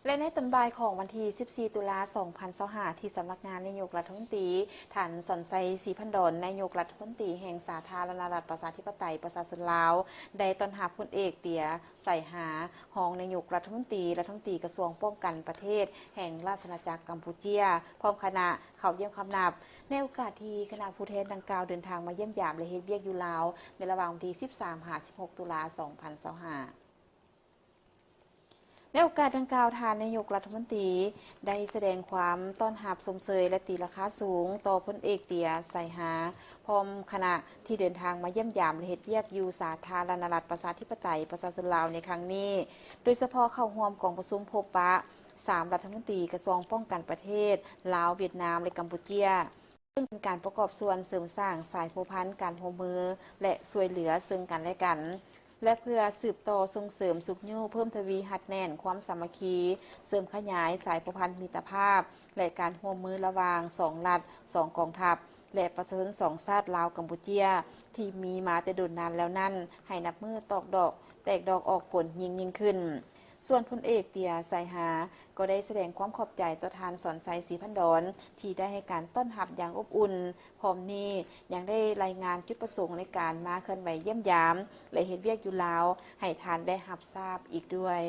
ແລະໃນຕອນບ່າຍຂອງວັນທີສິບສີ່ ຕຸລາ ສອງພັນຊາວຫ້າ ທີ່ສຳນັກງານນາຍົກລັດຖະມົນຕີ, ທ່ານ ສອນໄຊ ສີພັນດອນ ນາຍົກລັດຖະມົນຕີແຫ່ງສາທາລະນະລັດປະຊາທິປະໄຕປະຊາຊົນລາວ ໄດ້ຕ້ອນຮັບພົນເອກ ເຕຍ ໄຊຫາ ຮອງນາຍົກລັດຖະມົນຕີ, ລັດຖະມົນຕີກະຊວງປ້ອງກັນປະເທດແຫ່ງລາຊະອານາຈັກກຳປູເຈຍ ພ້ອມຄະນະເຂົ້າຢ້ຽມຄຳນັບ. ໃນໂອກາດທີ່ຄະນະຜູ້ແທນດັ່ງກ່າວເດີນທາງມາຢ້ຽມຢາມ ແລະເຮັດວຽກຢູ່ລາວ ໃນລະຫວ່າງວັນທີສິບສາມ ຫາ ສິບຫົກ ຕຸລາ ສອງພັນຊາວຫ້າ. ໃນໂອກາດດັ່ງກ່າວ, ທ່ານນາຍົກລັດຖະມົນຕີໄດ້ສະແດງຄວາມຕ້ອນຮັບຊົມເຊີຍ ແລະ ຕີລາຄາສູງຕໍ່ພົນເອກ ເຕຍ ໄຊຫາ ພ້ອມຄະນະທີ່ເດີນທາງມາຢ້ຽມຢາມ ແລະ ເຮັດວຽກຢູ່ສາທາລະນະລັດປະຊາທິປະໄຕປະຊາຊົນລາວໃນຄັ້ງນີ້, ໂດຍສະເພາະເຂົ້າຮ່ວມກອງປະຊຸມພົບປະສາມລັດຖະມົນຕີກະຊວງປ້ອງກັນປະເທດ ລາວ, ຫວຽດນາມ ແລະ ກຳປູເຈຍ. ເຊິ່ງເປັນການປະກອບສ່ວນເສີມສ້າງສາຍພົວພັນການຮ່ວມມື ແລະ ຊ່ວຍເຫຼືອເຊິ່ງກັນແລະກັນ ແລະ ເພື່ອສືບຕໍ່ສົ່ງເສີມຊຸກຍູ້ເພີ່ມທະວີຮັດແໜ້ນຄວາມສາມັກຄີ, ເສີມຂະຫຍາຍສາຍພົວພັນມິດຕະພາບ ແລະ ການຮ່ວມມືລະຫວ່າງສອງລັດ, ສອງກອງທັບ ແລະ ປະຊາຊົນສອງຊາດ ລາວ-ກຳປູເຈຍ ທີ່ມີມາແຕ່ດົນນານແລ້ວນັ້ນ ໃຫ້ນັບມື້ຕອກດອກ, ແຕກດອກອອກຜົນຍິ່ງໆຂຶ້ນ. ສ່ວນພົນເອກ ເຕຍ ໄຊຫາ ກໍໄດ້ສະແດງຄວາມຂອບໃຈຕໍ່ທ່ານ ສອນໄຊ ສີພັນດອນ ທີ່ໄດ້ໃຫ້ການຕ້ອນຮັບຢ່າງອົບອຸ່ນ, ພ້ອມນີ້ຍັງໄດ້ລາຍງານຈຸດປະສົງໃນການມາເຄື່ອນໄຫວຢ້ຽມຢາມ ແລະ ເຮັດວຽກຢູ່ລາວ ໃຫ້ທ່ານໄດ້ຮັບຊາບອີກດ້ວຍ.